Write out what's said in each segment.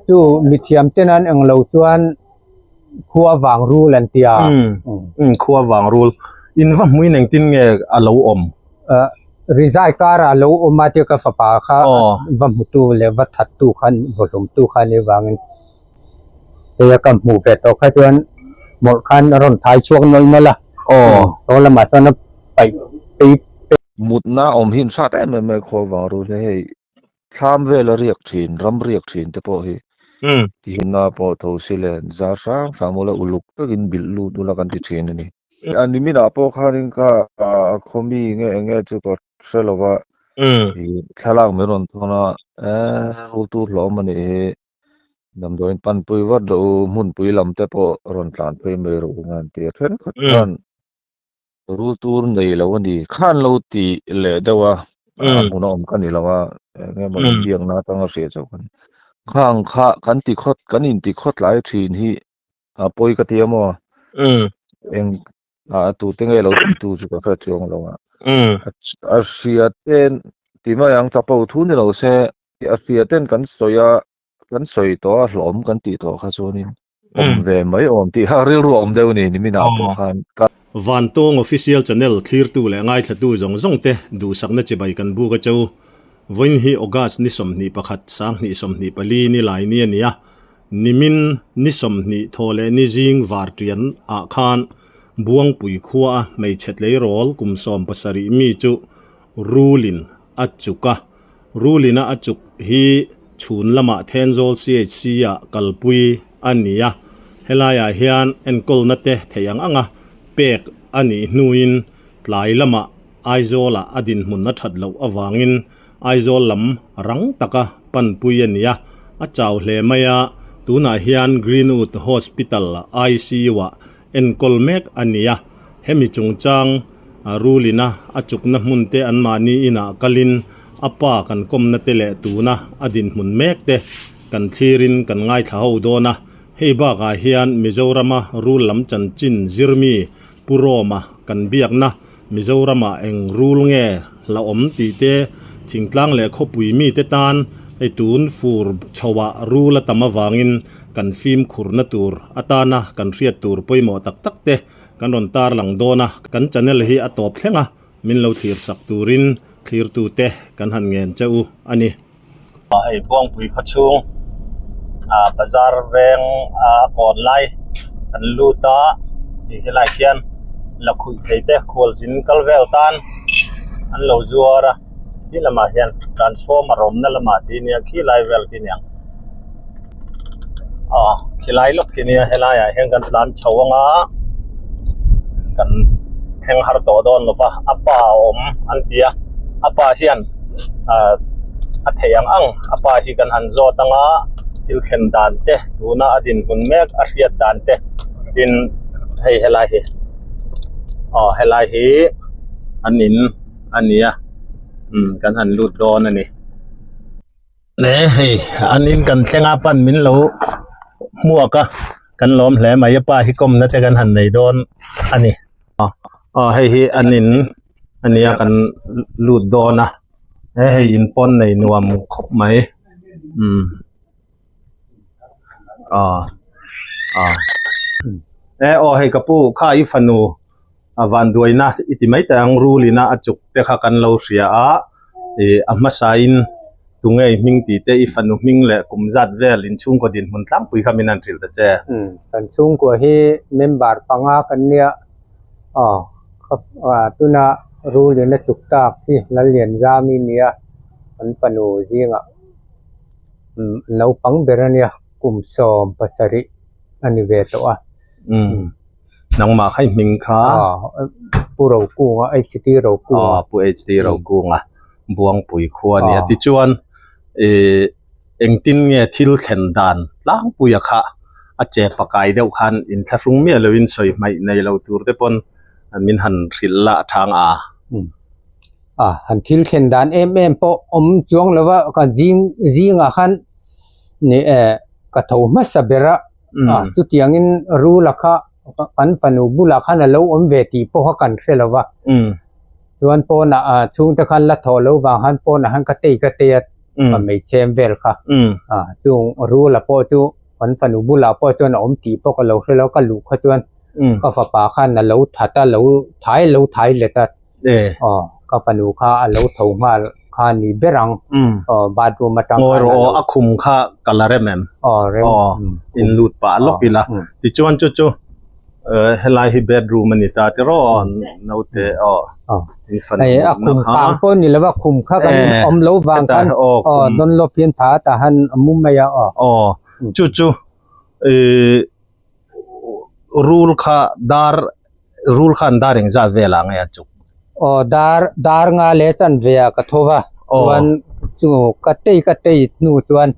Chu mithiam ten an englo chuan khua vang rul an ti a. Umm khua vang rul. In va hmuin engtin nge a lo awm? Rizai karah a lo awm a tia ka fapa kha va hmutu leh va thattu khan vawhlumtu kha a nih vangin heia ka hmuh ve tawh kha chuan hmawlh khan a rawn thai chhuak nawlh nawlh a. Chaw lamah chuan a paih phei. Mutna awm hi in hrat em em mai khua vang rul hi hei. Thlam vela riak thin, ram riak thin te pawh hi tihinna pawh tho si le zar hrang hrang ula uluk takin bilh lut ula kan ti thin a ni. A niminah pawh khanin ka khawmi nge eng nge chu ka hre lo va, thlalak min rawn thawn a, rul tur hlawm a nih hi, damdawiin panpui vat rawh u, hmunpui lam te pawh rawn tlan phei mai rawh u nge an ti a, thenkhat khan Rul tur nei lo a ni. Khan lo ti leh deuh a, a hmun a awm ka ni lo a, eng emaw inbiakna atanga hria chauh kan khang kha kan ti khawt kan inti khawt lai thin hi a pawi ka ti a maw? Eng a tute nge lo ti tu chu ka hre chuang lo a, a hria ten ti mai ang chapo thu ni lo se a hria ten kan sawi a kan sawi tawh a hlawm kan tih tawh kha chuanin awm ve mai awm tih kha rilru a awm deuh a ni niminah pawh khan ka. Vantawng Official Channel thlirtu leh ngaithlatu zawng zawng te duhsakna chibai kan buk a cheu. Vawiin hi August ni 21, 2024 ni lai ni a ni a, nimin ni 20 thaw leh ni zing var tian ah khan Buangpui khua a hmeichhe tleirawl kum 17 mi chu Rulin a chuk a, Rulina a chuk hi chhun lamah Thenzawl CHC ah kalpui a ni a, helaiah hian enkawlna te theih ang anga pek a nih hnuin tlai lamah Aizawlah a dinhmun a that loh avangin Aizawl lam rang taka panpui a ni a, a chau hle mai a, tunah hian Greenwood Hospital ICU ah enkawl mek a ni a, hemi chungchang rulina a chukna hmun te anmahni inah kalin a pa kan kawmna te leh tuna a dinhmun mek te kan thlirin kan ngaithla ho dawn a, hei bakah hian Mizorama rul lam chanchin zirmi Pu Roma kan biakna Mizoramah eng rul nge hlauhawm tih te thingtlang leh khawpui mite tan hei tun fur chhoah rul a tam avangin kan fimkhurna tur atana kan hriat tur pawimawh tak tak te kan rawn tarlang dawn a, kan channel hi a tawp thleng a, min lo thlir sak turin thlirtute kan han ngen che u a ni. Hei Buangpui khawchhung ah bazar veng a kawn lai kan lut a tih helai khian lakhuih thei te khualzin kal vel tan an lo zuar a khi lamah hian transformer awmna lamah tih nia khi lai vel khi aniang aw khilai lawk khi nia helaiah hian kan tlan chho anga kan thleng har tawh dawn lo va a pa a awm an ti a a pa hian ah a theih ang ang a pa hi kan han zawt anga thil thlen dan te tuna a dinhmun mek a hriat dan te tin hei helai hi aw helai hi an in a ni a umm kan han lut dawn a ni. E hei an in kan thleng a pan min lo hmuak a kan lawm hle mai a pa hi kawmna te kan han nei dawn a ni aw hei hi an in a nia kan lut dawn a he hei in pawn nei nuam khawp mai umm aw aw e aw hei ka pu kha i fanu a vanduaina i ti mai teh ang rulina a chuk te kha kan lo hria a ih a hmasain tunge i hming tih te i fanu hming leh kum zat vel inchhungkaw dinhmun tlangpui kha min han hrilh ta che. Umm kan chhungkua hi member panga kan nia aw tuna rulina chuk tak hi Lallianzami nia kan fanu zingah umm naupang ber a nia kum 17 a ni ve tawh a. Umm. Nangmah kha i hming kha. Pu Rokunga, HT Rokunga. Pu HT Rokunga, Buangpui khua a ni a. Tichuan, engtin nge thil thlen dan tlangpuia kha a che pakai deuh khan inthlahrung miah loin sawi hmaih nei lo tur te pawn min han hrilh lah thang a. A, han thil thlen dan em em pawh awm chuang lova ka zing zingah khan ni e ka tho hmasa ber a. A chutiangin rula kha kan fanu bulah khan a lo awm ve tih pawh kha kan hre lo va. Chuan pawnah chhungte khan la thawh lo vang khan pawnah khan ka tei ka tei a. ka meichhem vel kha a chung rul a pawh chu kan fanu bulah pawh chuan a awm tih pawh ka lo hre lo ka luh kha chuan ka fapa khan a lo that a lo thai lo thai let a aw ka fanu kha a lo tho nghal kha ni ber ang aw bathroom atang khan a lo a khum kha ka la rem em aw rem aw in lut pah lawk ila tichuan chu chu helai hi bedroom a ni ta tiraw naute aw Hei a khum kang pawh ni lova khum kha kan awm lo vang khan aw dawn lawp hian pha tah han a mu mai a aw. Aw chu chu ih rul kha dar rul khan dar engzat velah nge a chuk? Aw dar dar nga leh chanve ah ka tho va chuan chu ka tei ka tei hnu chuan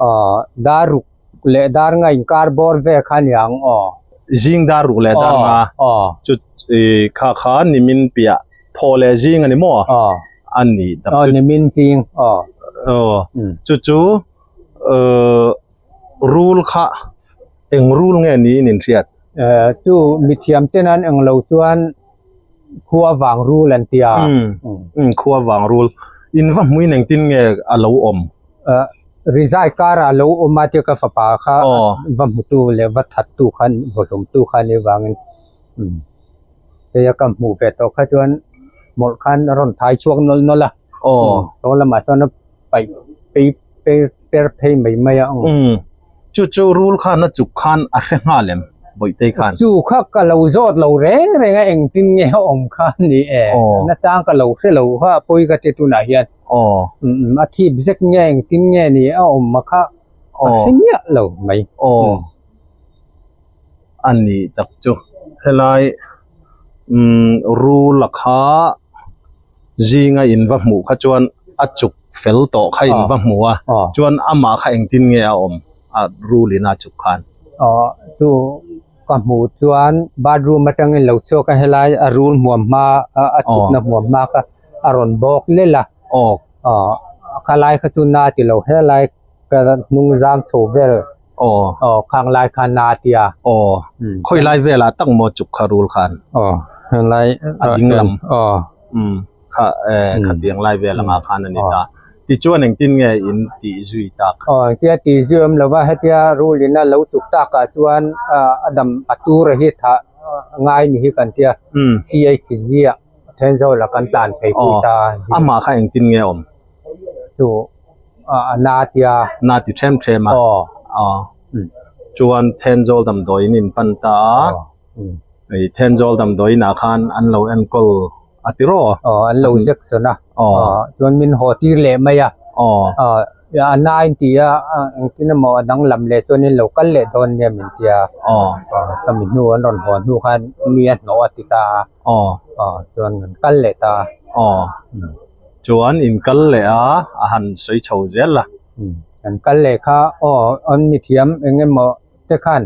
aw dar ruk leh dar nga inkar bawr vel kha a ni ang aw. Zing dar ruk leh dar nga chu ih kha kha nimin piah thaw leh zing a ni maw? Aw. A ni tak chu. Aw nimin zing aw. Aw chu chu uh rul kha eng rul nge niin in hriat? Chu mithiam ten an eng lo chuan khua vang rul an ti a. Umm khua vang rul. In va hmuin engtin nge a lo awm? Rizai karah a lo awm a tia ka fapa kha va hmutu leh va thattu khan vawhlawmtu kha a nih avangin heia ka hmuh ve tawh kha chuan mawlh khan a rawn thai chhuak nawlh nawlh a. Chaw lamah chuan a paih phei per phei mai mai a. Umm chu chu rul khan a chuk khan a hre nghal em Bawihtei khan? Chu kha ka lo zawt lo reng reng a engtin nge a awm kha a ni e. Nachang ka lo hre lo kha pawi ka ti tunah hian. Umm a thip zek nge engtin nge ni a awm a kha a hre miah lo mai. A ni tak chu helai umm rul a kha zinga in va hmuh kha chuan a chuk fel tawh kha in va hmu a chuan amah kha engtin nge a awm a rul in a chuk khan. Aw chu ka hmuh chuan bathroom atangin lo chhuak a helai a rul hmuam hma a chukna hmuam hma kha a rawn bawk lel a aw khalai kha chu na ti lo helai ka hnung zang chho vel Aw. Aw, khang lai khan na a tia. Aw, khawi lai velah tak maw chuk kha rul khan? Aw, helai a ding lam. Aw. Umm, kha eh khatiang lai vel anga khan a ni ta. Tichuan engtin nge in tih zui tak? Aw, engtia tih zui awm lova hetia rul in a lo chuk takah chuan a dam a tur a hi thah ngai ni hi kan tia. Umm. CHG ah Thenzawl ah kan tlan phei pui ta. Aw, amah kha engtin nge awm? Chu a na tia. Na ti them them a. Aw. Aw. Chuan Thenzawl damdawiin in pan ta a. Hei Thenzawl damdawiin ah khan an lo enkawl a ti raw? Aw, an lo injection a. Aw. Chuan min haw tir leh mai a. Aw. Aw, a na in ti a, engtin emaw a danglam leh chuan in lo kal leh dawn nia min ti a. Aw. Ka mi hnu an rawn haw hnu khan mi a hnawh a ti ta a. Aw. Aw, chuan kan kal leh ta a. Aw. Chuan in kal leh a, a han sawi chho zel a. Kan kal leh kha aw an mithiam eng emaw te khan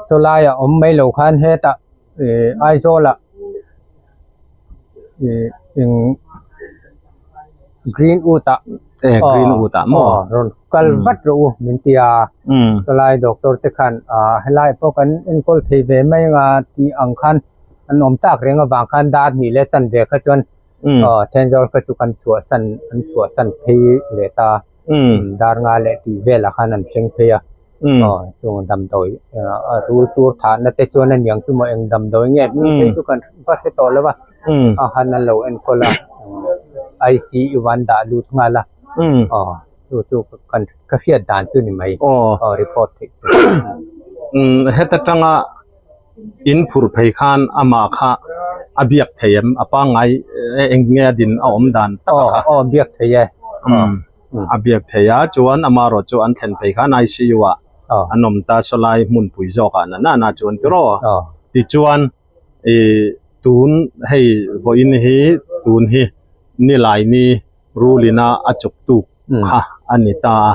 chaw laiah awm mai lo khan hetah ih Aizawlah ih eng Greenwood ah E Greenwood ah maw? Aw rawn kal vat rawh u min ti a, chaw lai doctor te khan ah helai pawh kan enkawl thei ve mai anga tih ang khan an awm tak reng avang khan dar hnih leh chanve kha chuan Aw Thenzawl kha chu kan chhuahsan an chhuahsan phei leh ta dar nga leh tih velah khan an thleng phei a aw chung damdawi a rul tur thahna te chuan a niang chu maw eng damdawi nge hming phei chu kan va hre tawh lo va a han an lo enkawl a ICU an dah lut nghal a aw chu chu kan ka hriat dan chu ni mai aw report theih chu. Heta tanga In phur phei khan amah kha a biak thei em? A pangngai eng nge a din a awm dan tak a kha? Aw, aw biak thei e. Umm, a biak thei a, chuan amah erawh chu an thlen phei khan ICU ah an awm ta sawlai hmunpui zawk ah na na chuan tiraw? Tichuan i tun hei vawiin hi tun hi Nilaini rulin a a chuk tuk kha a ni ta a.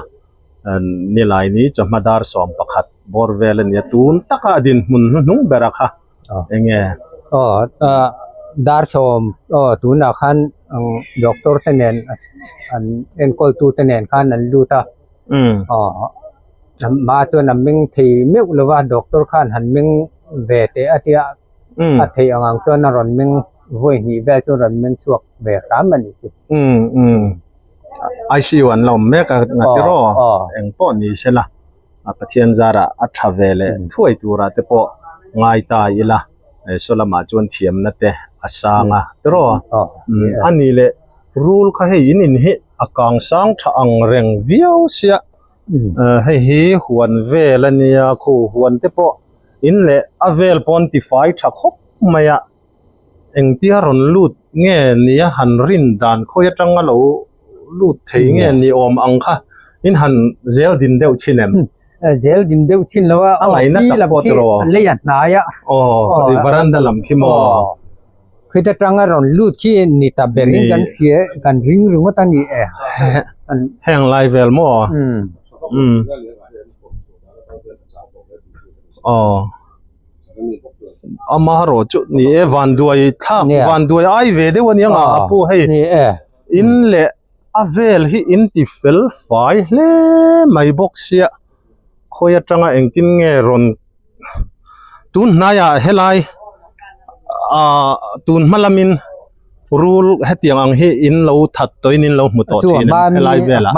Nilaini chawhma dar 11 bawr vel a ni a, tun taka a dinhmun hnuhnung bera kha eng nge? Aw, dar sawm aw tunah khan doctor te nen an enkawl tu te nen khan an lut a, aw mah chuan a meng thei meuh lo va, doctor khan han meng ve teh a tia a theih ang ang chuan a rawn meng vawi hnih vel chu a rawn meng chhuak ve hram a nih chu. ICU an la awm mek a nga tiraw eng pawh ni sela a Pathian zarah a tha ve leh thuai turah te pawh ngai ta ila saw lamah chuan thiamna te a sang a tiraw a ni leh rul kha hei in in hi a kang sang tha ang reng viau sia hei hi huan vel a nia khu huan te pawh in leh a vel pawn tifai tha khawp mai a. Engtia rawn lut nge nia han rin dan khawi atanga lo lut thei nge ni awm ang kha in han zel din deuh thin em? Zel din deuh thin lo a, A ngaihna tak pawh tiraw? Lei a hnai a. Aw, varanda lam khi maw? Aw, khita atanga rawn lut khi ni ta berin kan hria kan ring ringawt a ni e. Heng lai vel maw? Umm. Aw. Amaherawh chu ni e vanduai thlak vanduai ai ve deuh a nia a pu hei in leh a vel hi in ti fel fai hle mai bawk sia khawi atanga engtin nge rawn tun hnaiah helai ah tun hma lamin rul hetiang ang hi in lo that tawhin in lo hmu tawh thin em helai velah.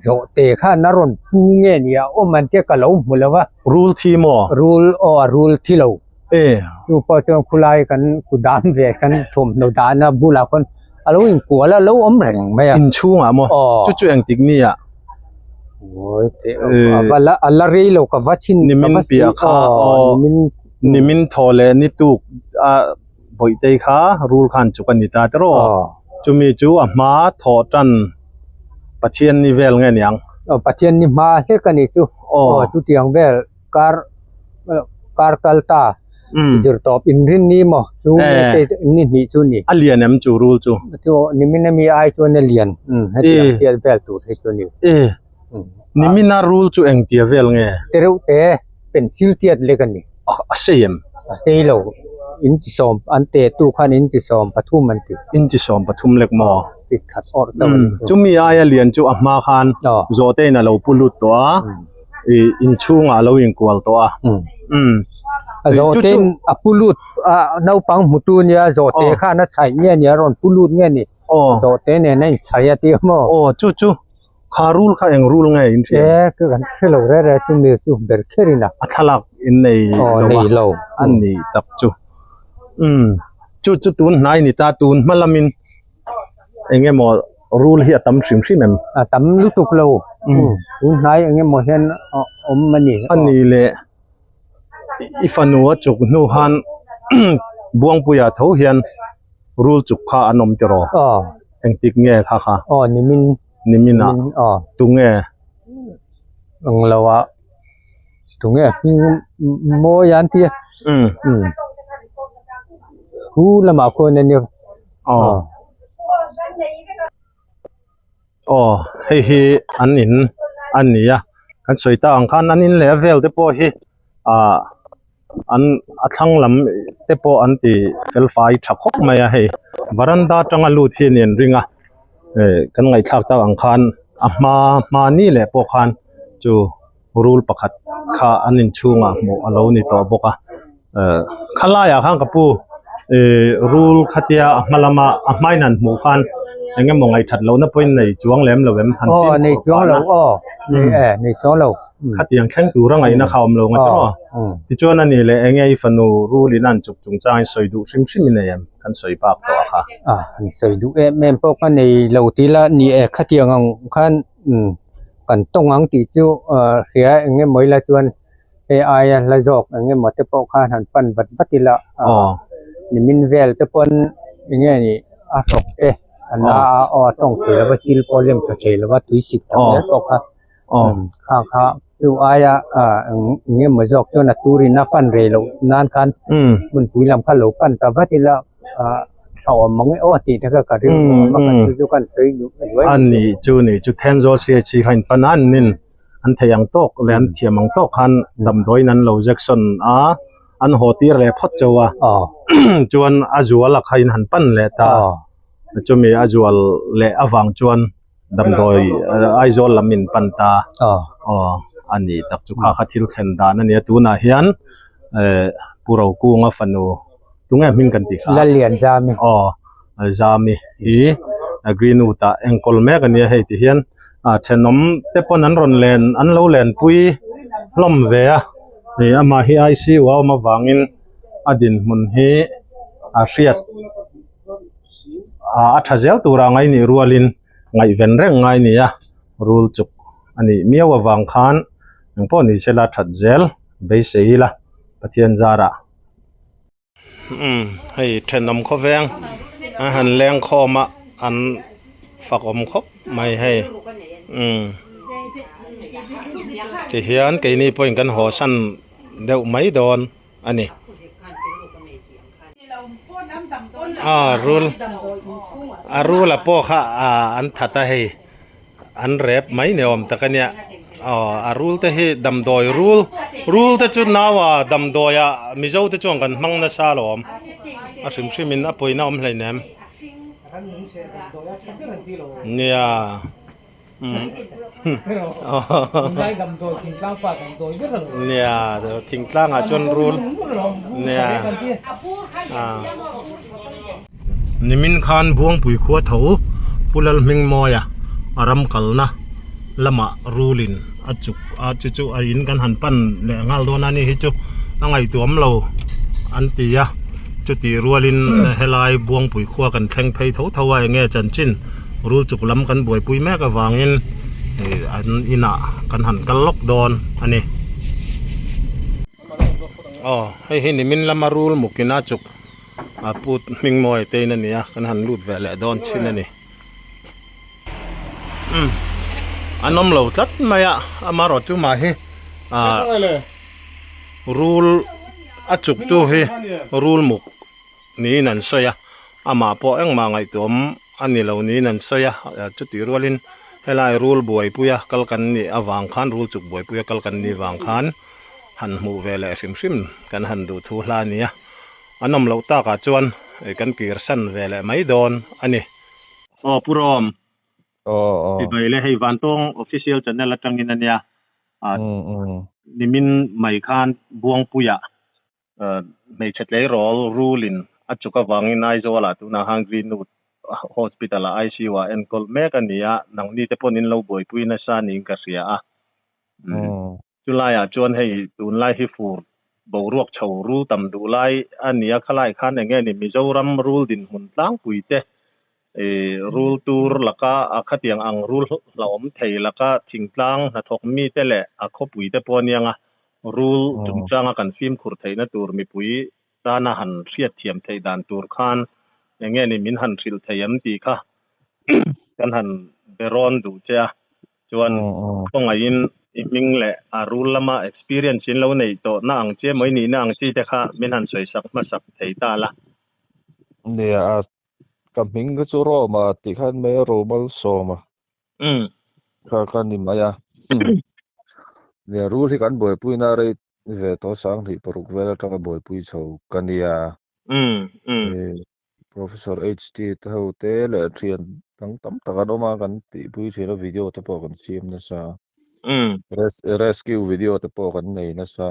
Zawhte khan a rawn pu nge ni a awm an tia ka lo hmu lo a. Rul thi maw? Rul aw a rul thi lo. E. Chu pawh chuan khulai kan kudam ve kan thawmhnaw dahna bulah khawn a lo inkual a lo awm reng mai a. Inchhungah maw? Aw. Chu chu engtik ni ah? Awi teh a va la a la rei lo ka va chhin Nimin piah kha aw. Nimin Nimin thaw leh ni tuk a Bawihtei kha rul khan chuk a ni ta tiraw? Aw. Chumi chu a hma thawh tan Pathian ni vel nge niang? Aw Pathian ni hma hlek a nih chu. Aw. Aw chutiang vel kar kar kal ta zir tawp inrin ni maw chu ni hnih chu ni. A lian em chu rul chu? Chu nimina mi ai chuan a lian hetiang tial vel tur hi chu a ni. E nimina rul chu engtia vel nge? Tereuh te pencil tiat lek a ni. A sei em? A sei lo. Inchi sawm an te tu khan inchi 13 an ti. Inchi 13 lek maw? Fit khat awrh chauh a ni chu. Chumi aia lian chu a hma khan zawhte in a lo pu lut tawh a, ih inchhungah a lo inkual tawh a. Umm. Zawhte in a pu lut a naupang hmutu nia zawhte khan a chhaih nge ni a rawn pu lut nge ni? Zawhte nen a inchhaih a ti maw? Aw chu chu. Kha rul kha eng rul nge in hria? E ka kan hre lo re re chu mi chu ber kher in a. A thlalak in nei lo a. Nei lo. A ni tak chu. Umm chu chu tun hnai ni ta tun hma lamin eng emaw rul hi a tam hrim hrim em? A tam lutuk lo. Umm tun hnai eng emaw hian a awm a ni. A ni leh i fanu a chuk hnu khan Buangpuia tho hian rul chuk kha an awm tiraw? Aw. Engtik nge kha kha? Aw nimin. Nimin ah. Aw. Tunge? Ang lo ah. Tunge hming mawi an tia. Umm. Umm. Khu lamah khuan a nia. Aw. Aw hei hi an in a ni a kan sawi tak ang khan an in leh a vel te pawh hi ah an a thlang lam te pawh an ti fel fai tha khawp mai a hei varanda atanga lut hi a ni an ring a eh kan ngaihthlak tak ang khan a hma hma ni leh pawh khan chu rul pakhat kha an inchhungah hmuh a lo ni tawh bawk a eh khalaiah khan ka pu eh rul khatia a hma lama a hmain an hmuh khan eng emaw ngaihthat lohna pawhin nei chuang lem lo em han aw nei chuang lo aw nei e nei chuang lo khatiang thleng tura ngaihna kha awm lo nga tawh tichuan a ni leh eng nge i fanu rul in an chuk chung chang in sawi duh hrim hrim in nei em kan sawi bak tawh a kha a han sawi duh em em pawh ka nei lo tih la ni e khatiang ang khan Kan tawng ang tih chu hria eng emaw ila chuan hei aia hla zawk eng emaw te pawh khan han pan vat vat ila nimin vel te pawn eng nge ni a hrawk te a na a aw a tawng thei lova thil pawh lem tha thei lova tui sik tak zel pawh kha kha kha chu aia eng emaw zawk chuan a turin a fan rei loh nan khan hmunpui lam kha lo pan ta vat ila. Tha awm mang e aw tih te kha ka rilru a awm a kan chu chu kan sawi duh zuai A ni chu ni chu Thenzawl CHC kha in pan a an nin an thei ang tawk leh an thiam ang tawk khan damdawiin an lo jection a an haw tir leh phawt chauh a chuan a zual a kha in han pan leh ta chumi a zual leh avang chuan damdawi Aizawl lam in pan ta aw a ni tak chu kha kha thil thlen dan a nia tunah hian eh Pu Rokunga fanu tunge hming kan tih kha Lallian Zami aw Zami hi Greenwood ah enkawl mek a nia hei ti hian ah thenawm te pawn an rawn len an lo lenpui hlawm ve a ih amah hi I_C_U a awm avangin a dinhmun hi a hriat ah a tha zel tura ngai nih rualin ngaihven reng ngai a ni a rul chuk a nih miau avang khan engpawh ni sela that zel beisei ila Pathian zarah. Umm hei thenawm khawveng an han leng khawm a an fak awm khawp mai hei umm tihian keini pawhin kan haw san deuh mai dawn a ni ah rul a rul a pawh kha ah an that a hei. An rep mai ni awm tak a nia aw a rul te hi damdawi rul rul te chu naua damdawi ah mizo te chuan kan hmang nasa alawm a hrim hrim in a pawina awm hleinem nia nia thingtlang ah chuan rul nia Nimin khan Buangpui khua tho Pu Lalhmingmawia a ram kalna lamah rulin a chuk a chu chu a in kan han pan leh nghal dawn a ni hi chu a ngaihtuam lo an ti a chutih rualin helai Buangpui khua kan thleng phei tho tho a enge chanchin rul chuk lam kan buaipui mek avangin ih an inah kan han kal lawk dawn a ni. Aw hei hi nimin lama rul mukina chuk. A put hming mawi te in a ni a kan han lut ve leh dawn chin a ni umm an awm lo tlat mai a amaherawh chu mah hi ah rul a chuk tu hi rul muk niin an sawi a amah pawh engmah ngaihtuah awm a ni lo niin an sawi a chutih rualin helai rul buaipui a kal kan nih avang khan rul chuk buaipui a kal kan nih vang khan han hmuh ve leh hrim hrim kan han duh thu hla a ni a. An awm loh takah chuan kan kir san ve leh mai dawn a ni. Aw Pu Rom. Aw aw. Chibai le hei Vantawng official channel atangin a nia. Nimin mai khan Buangpuia hmeichhe tleirawl rulin a chuk avangin Aizawlah tunah khan Greenwood Hospital ah ICU ah enkawl mek a ni a, nangni te pawn in lo buaipui nasa niin ka hria a. Chulaiah chuan hei tunlai hi fur boruak chho rul tam duh lai a ni a, khalai khan eng nge ni Mizoram rul dinhmun tlangpui te ih rul tur laka a khatiang ang rul hlauhawm thei laka thingtlang hnathawk mite leh a khawpui te pawh aniang a, rul chungchanga kan fimkhur theihna tur mipui tana han hriatthiam theih dan tur khan eng nge ni min han hrilh thei em tih kha kan han be rawn duh che a. Chuan khawngaihin i hming leh a rul lama experience in lo neih tawh na ang che mawi nihna ang chi te kha min han sawi sak hmasak thei ta la. Nia a, ka hming kha chu Roma tih khan mai a Romalsawma kha kha ni mai a. Nia rul hi kan buaipuina rei ve tawh 2006 vel atanga buaipui chho ka nia. Professor HT te ho te leh thian dang tam tak an awm a kan tihpui thin a video te pawh kan siam nasa rescue video te pawh kan nei nasa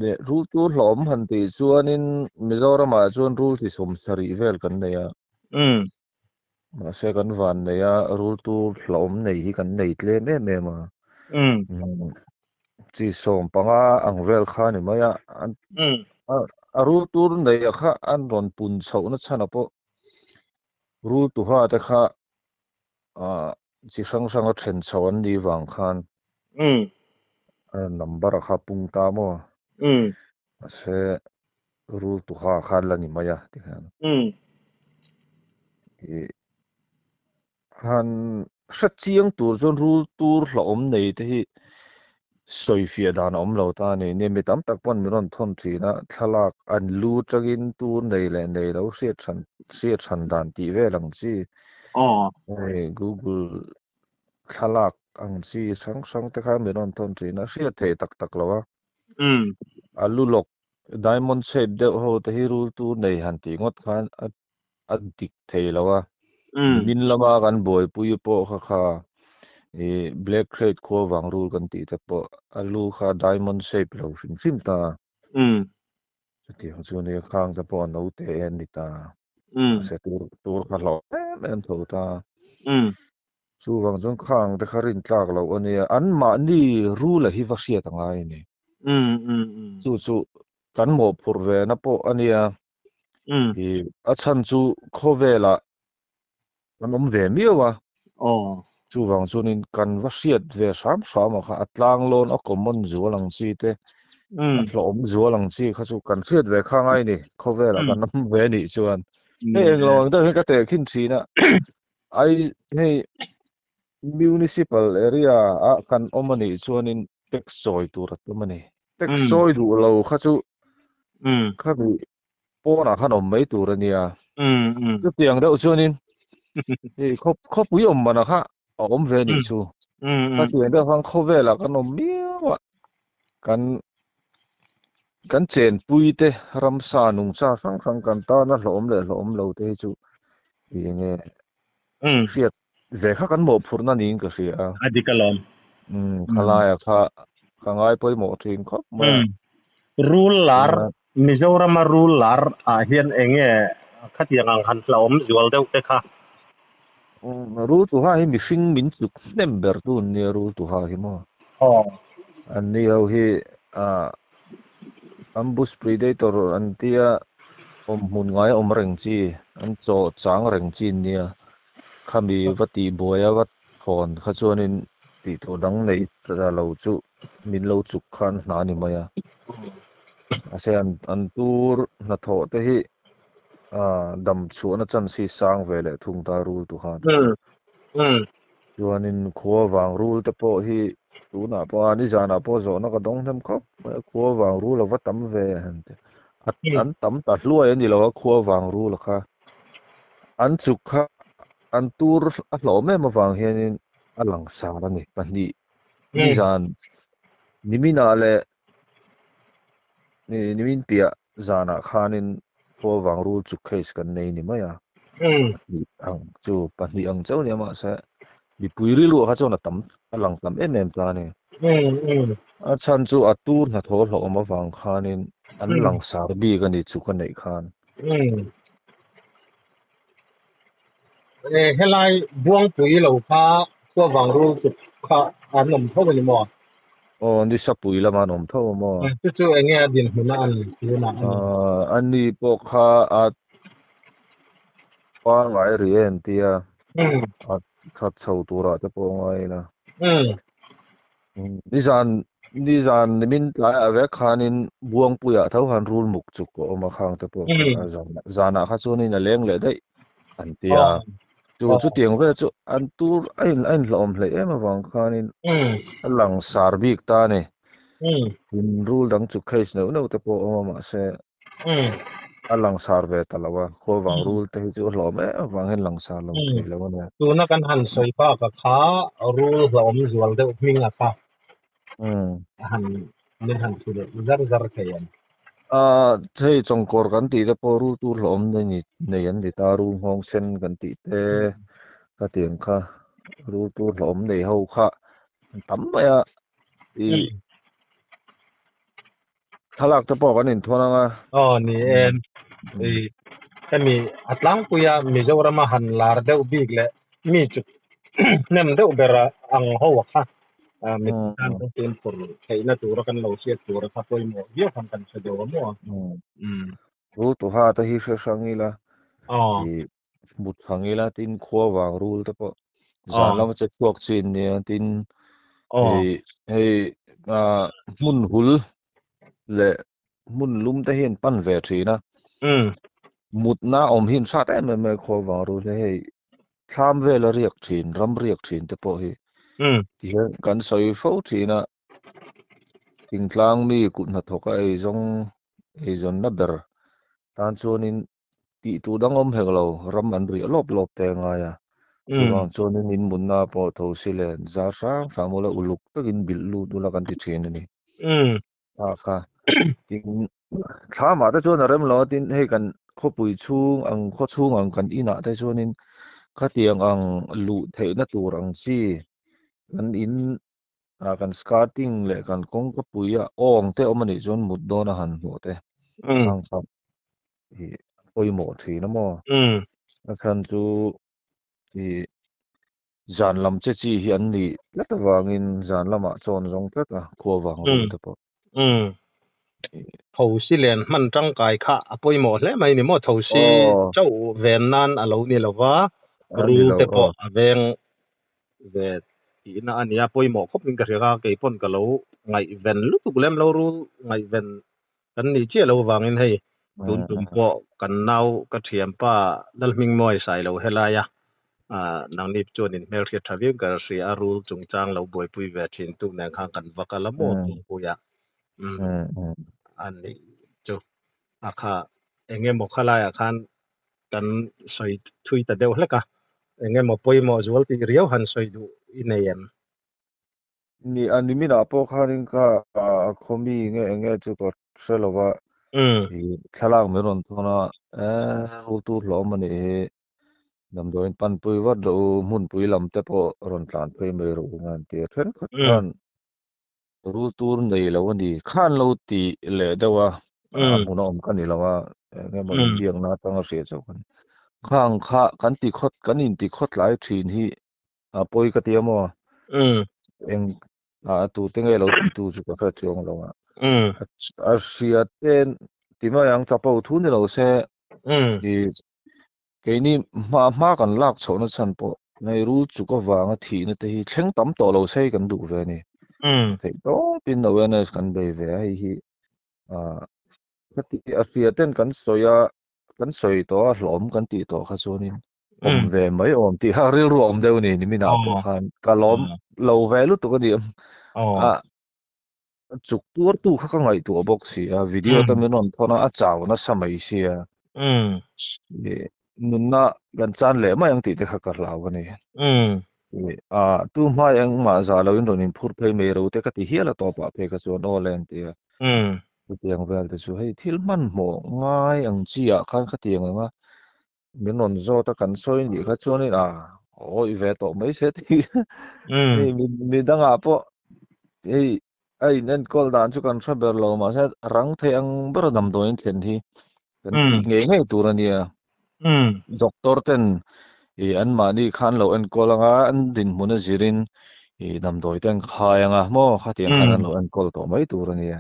leh rul tur hlawm han tih chuanin Mizoramah chuan rul chi 70 vel kan nei a mahse kan van nei a rul tur hlawm nei hi kan nei tlem em em a chi 15 ang vel kha ni mai a a rul tur nei a kha an rawn pun chhoh na chhan a pawh rul tuha te kha ah chi hrang hrang a then chhoh an nih vang khan a number a kha pung ta maw mahse rul tuha khan la ni mai a tikhian ih han hre chiang tur chuan rul tur hlauhawm nei te hi sawi fiah dan a awm lo ta a ni. Nia mi tam tak pawn min rawn thawn thin a, thlalak an lu tangin tur nei leh nei lo hriat hran hriat hran dan tih vel ang chi hei google thlalak ang chi hrang hrang te kha min rawn thawn thin a, hriat theih tak tak lo a. A lu lawk diamond shape deuh ho te hi rul tur nei han tih ngawt khan a a dik thei lo a min lama kan buaipui pawh kha kha ih black crate khua vang rul kan tih te pawh a lu kha diamond shape lo hrim hrim ta chutiang chu nia khang te pawh a no te a ni ta. Se tur tur kha hlauh em em tho ta. Chuvang chuan khang te kha rin tlak loh a nia. Anmahni rula hi va hriat a ngai a ni. Chu chu kan mawhphurh ve na pawh a nia. Ih a chhan chu khawvelah kan awm ve miau a. Chuvang chuanin kan va hriat ve hram hram a kha a tlanglawn a common zual ang chi te, a hlawhawm zual ang chi kha chu kan hriat ve kha ngai a ni. Khawvelah kan awm ve a nih chuan. Hei englo ang deuh hian ka tehkhin thin a. Ai hei municipal area a kan awm a nih chuanin tax sawi tur a tum a ni. Tax sawi duh lo kha chu khami pawnah khan awm mai tur a nia. Chutiang deuh chuanin hei khawpui awm mana kha a awm ve a nih chu. Khatiang deuh khan khawvelah kan awm miau a, kan kan chenpui te ramsa nungcha hrang hrang kan tana hlawhawm leh hlawhawm lo te hi chu eng nge hriat ve kha kan mawhphurhna niin ka hria a. A dik alawm. Umm khalaia kha ka ngai pawimawh thin khawp mai a. Rul lar Mizorama rul lar ah hian eng nge khatiang ang han hlauhawm zual deuh te kha? Umm rul tuha hi mihring min chuk hnem ber tu an nia rul tuha hi maw? Aw. An ni ho hi ah ambush predator an tia awm hmun ngai a awm reng chi an chaw chang reng chi an nia khami va tih buai a va thawn kha chuanin tih tur dang nei ta lo chu min lo chuk khan hna a ni mai a. Mahse an tur hnathawh te hi dam chhuahna chance hi sang ve leh thung ta rul tu khan. Chuanin khua vang rul te pawh hi tunah pawh a nizanah pawh zawhna ka dawng hnem khawp mai a, khua vang rul a va tam ve han ti. An tam ta hluai a ni lo a khua vang rul a kha. An chuk kha an tur a hlawm em avang hianin a langsar a ni pahnih nizan niminah leh nimin piah zanah khanin khua vang rul chuk case kan nei ni mai a pahnih ang chu pahnih ang chauh nia mahse mipui rilruah kha chuan a tam a lang tam em em ta a ni a chhan chu a tur hnathawh hlauhawm avang khanin an langsar bik a ni chuk a neih khan. Helai Buangpui lo kha Khuavang rul chuk kha an awm tho a ni maw? Aw, Nisapui lama an awm tho a maw? Chu chu eng nge a dinhmun a an tun ah a ni? A ni pawh kha a pangngai rih e an tia, a that chho turah te pawh a ngai ila. Nizan nizan nimin tlaiah vek khanin Buangpuiah tho khan rul muk chuk a awm a khang te pawh kha a zan zanah kha chuanin a leng leh daih an ti a. Chu chutiang vel chu an tur a in a inhlawhawm hleih em avang khanin a langsar bik ta a ni. Tin rul dang chu case neuh neuh te pawh a awm a mahse A langsar ve ta lo a, khuavang rul te hi chu a hlawm em avang hian langsar lo thei lo a nia. Tuna kan han sawi bak a kha rul hlawm zual deuh hming a kha han min han thu leh zar zar thei ang. A hei chawngkawr kan tih te pawh rul tur hlawm nei an ni ta, rul nghawng sen kan tih te khatiang kha rul tur hlawm nei ho kha an tam mai a ih. Thlalak te pawh kan inthawn ang a. Aw ni e. I hemi a tlangpuia Mizorama han lar deuh bik leh mi chu hnem deuh ber ang ho a kha mi tan kan fimkhur theihna tura kan lo hriat tura kha pawimawh viau khan kan hre deuh a maw. Rul tuha te hi hre hrang ila. I mut hang ila tin khua vang rul te pawh zan lama che chhuak chin nia tin hei hei hmun hul leh hmun lum te hian pan ve thin a mutna awm hi an hrat em em mai khua vang rul hi hei thlam vela riak thin ram riak thin te pawh hi tihian kan sawi fo thin a thingtlang mi kut hnathawk a eizawng eizawnna ber tan chuanin Tih tur dang awm hek lo, ram an riah lawp lawp te a ngai a. Chuvang chuanin in munna pawh tho si le zar hrang hrang ula uluk takin bilh lut ula kan ti thin a ni. A kha tin thlamah te chuan a rem lo a tin hei kan khawpui chhung ang khaw chhung ang kan inah te chuanin khatiang ang luh theihna tur ang chi kan in ah kan skirting leh kan kawngka pui a awng te awm a nih chuan mut dawn a han hmuh te. Khang kha. pawimawh thin a maw? A chhan chu ih zan lam che chi hi an nih tlat avangin zan lamah chawn zawng tlat a khua vang rul te pawh. Thosi len hman tangkai kha a pawimawh hle mai ni maw? Thosi chauh ven nan a lo ni lo va, rul te pawh a veng ve tihna a nia, pawimawh khawp in ka hria a, kei pawn ka lo ngaihven lutuk lem lo rul ngaihven kan nih chiah lo avangin hei tun tum pawh kan nau ka thianpa Lalhmingmawi Sailo helai a ah nangni chuan in hmelhriat tha viau ka hria a rul chungchang lo buaipui ve thin tu nen khan kan va kal a maw Tuangpuia umm a nih chu a kha eng emaw khalaiah khan kan sawi thui ta deuh hlek a eng emaw pawimawh zual tih riau han sawi duh i nei em? Ni a niminah pawh khanin ka a khaw mi nge eng nge chu ka hre lo va, i thlalak min rawn thawn a, eh rul tur hlawm a nih hi, damdawiin panpui vat rawh u, hmunpui lam te pawh rawn tlan phei mai rawh u an ti a, thenkhat khan rul tur nei lo a ni, khan lo ti leh deuh a, a hmun a awm ka ni lo a, eng emaw inbiakna atanga hria chauh kan khang kha kan ti khawt kan inti khawtlai thin hi A pawi ka ti a maw? Eng a tu te nge lo ti tu chu ka hre chuang lo a. A hria ten ti mai ang chapo thu ni lo se i keini hma hma kan lak chhoh na chhan pawh hei rul chuk avanga thihna te hi thleng tam tawh lo se kan duh ve a ni. Theih tawpin awareness kan bei ve a hei hi a ka ti a hria ten kan sawi a kan sawi tawh a hlawm kan tih tawh kha chuanin awm ve mai awm tih kha rilru a awm deuh a ni nimin ah pawh khan ka lawm lo ve lutuk a ni a chuk tuar tu kha ka ngaihtuah bawk si a video te min rawn thawn a a chau nasa mai sia nunna kan chan leh mai ang tih te kha ka hlau a ni a tu hmai engmah zah lo in rawn inphur phei mai ro te ka ti hial a tawpah phei kha chuan aw le an ti a chutiang vel te chu hei thil hmanhmawh ngai ang chi ah khan khatiang ang a Min rawn zawt a kan sawi nih kha chuanin a awih ve tawh mai se tih hei mi dangah pawh hei a in enkawl dan chu kan hre ber lo mahse rang thei ang ber a damdawiin thlen hi kan tih ngei ngei tur a nia. Doctor ten ih anmahni khan lo enkawl anga an dinhmun a zirin ih damdawi te an khai anga maw khatiang khan an lo enkawl tawh mai tur a nia.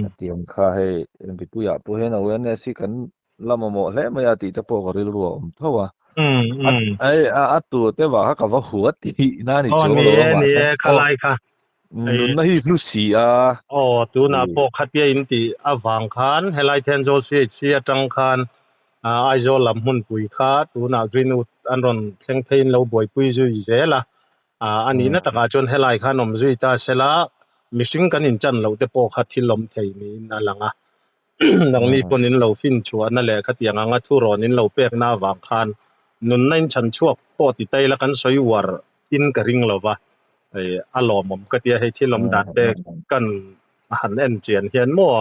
Khatiang kha hei mipuiah pawh hian awareness hi kan la mamawh hle mai a tih te pawh ka rilru a awm tho a. Ai a a tur te vah kha ka va hua tih na ni chuang lo a mahse. Ni e khalai kha. Nunna hi hlu si a. Aw tunah pawh khatia in tih avang khan helai Thenzawl CHC atang khan Aizawl lam hmunpui kha tunah Greenwood an rawn thleng pheiin lo buaipui zui zel a. A nihna takah chuan helai khan awm zui ta sela mihring kan inchan loh te pawh kha thil awm thei niin a lang a. Nangni pawn in lo fin chhuahna leh khatiang anga thu rawn in lo pekna avang khan nunna in chhan chhuak pawh ti ta ila kan sawi uar in ka ring lo va, hei a lawmawm ka tia hei thil awm dan te kan han en chian hian maw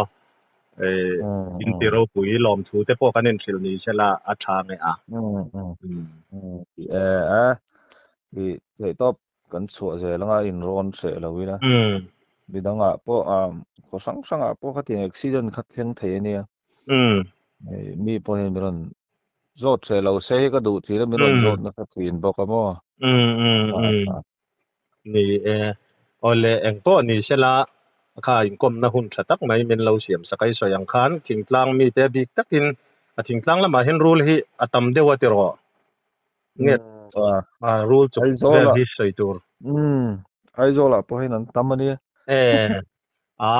hei in ti ropui lawmthu te pawh kan inhrilh ni sela a tha nge a. E a i theihtawp kan chhuah zel anga in rawn hreh lo ila midangah pawh ah khaw hrang hrangah pawh khatiang accident kha thleng thei a nia mi pawh hian min rawn zawt hreh lo se hi ka duh thin a min rawn zawt nasa thin bawk a maw ni e awle eng pawh ni sela kha inkawmna hun tha tak mai min lo siam sak a i sawi ang khan thingtlang mite bik takin a thingtlang lamah hian rul hi a tam deuh a tiraw Nge a rul chuk vel hi sawi tur. Umm Aizawl ah pawh hian an tam a nia. E a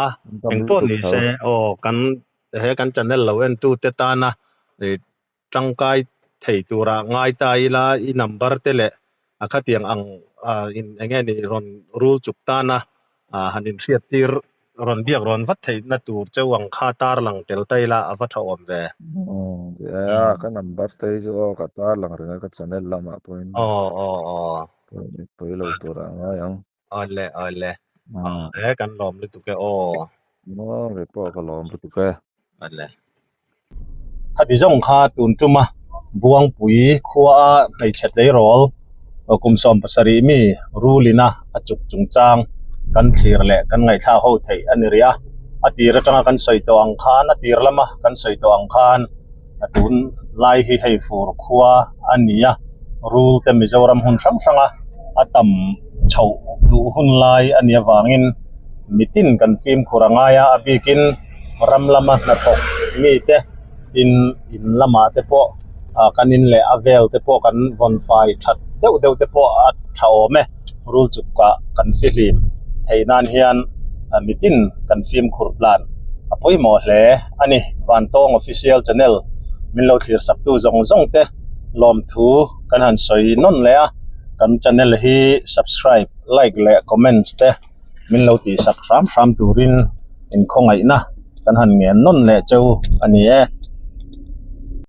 engpawh ni se aw kan he kan channel lo en tu te tana tangkai thei tura ngai ta ila i number te leh a khatiang ang in enge ni rawn rul chuk tana han inhriat tir Rawn biak rawn vat theihna tur cheu ang kha tar lang tel ta ila a va tha awm ve. Nia, ka number te hi chu aw ka tar lang reng a ka channel lamah pawhin. Aw aw aw. Pawi lo tur ah ngai ang. Awle awle. He kan lawm lutuk e aw. Aw kei pawh ka lawm lutuk e. Awle. Khati zawng kha tun tuma Buangpui khua a hmeichhe tleirawl kum 17 mi Rulina a chuk chungchang kan thlir leh kan ngaihthlak ho theih a ni rih a, a tir atanga kan sawi tawh ang khan a tir lama kan sawi tawh ang khan. A tun lai hi hei fur khua a ni a rul te Mizoram hun hrang hrang a a tam chhoh duh hun lai a nih avangin mitin kan fimkhur a ngai a a bikin ram lama hnathawk mite in in lamah te pawh ah kan in leh a vel te pawh kan vawn fai that deuh deuh te pawh a tha awm e rul chuk kah kan fihlim theih nan hian mitin kan fimkhur tlan a pawimawh hle a ni Vantawng official channel min lo thlir sak tu zawng zawng te lawmthu kan han sawi nawn leh a kan channel hi subscribe like leh comments te min lo tih sak hram hram turin inkhawngaihna kan han ngen nawn leh cheu a ni e.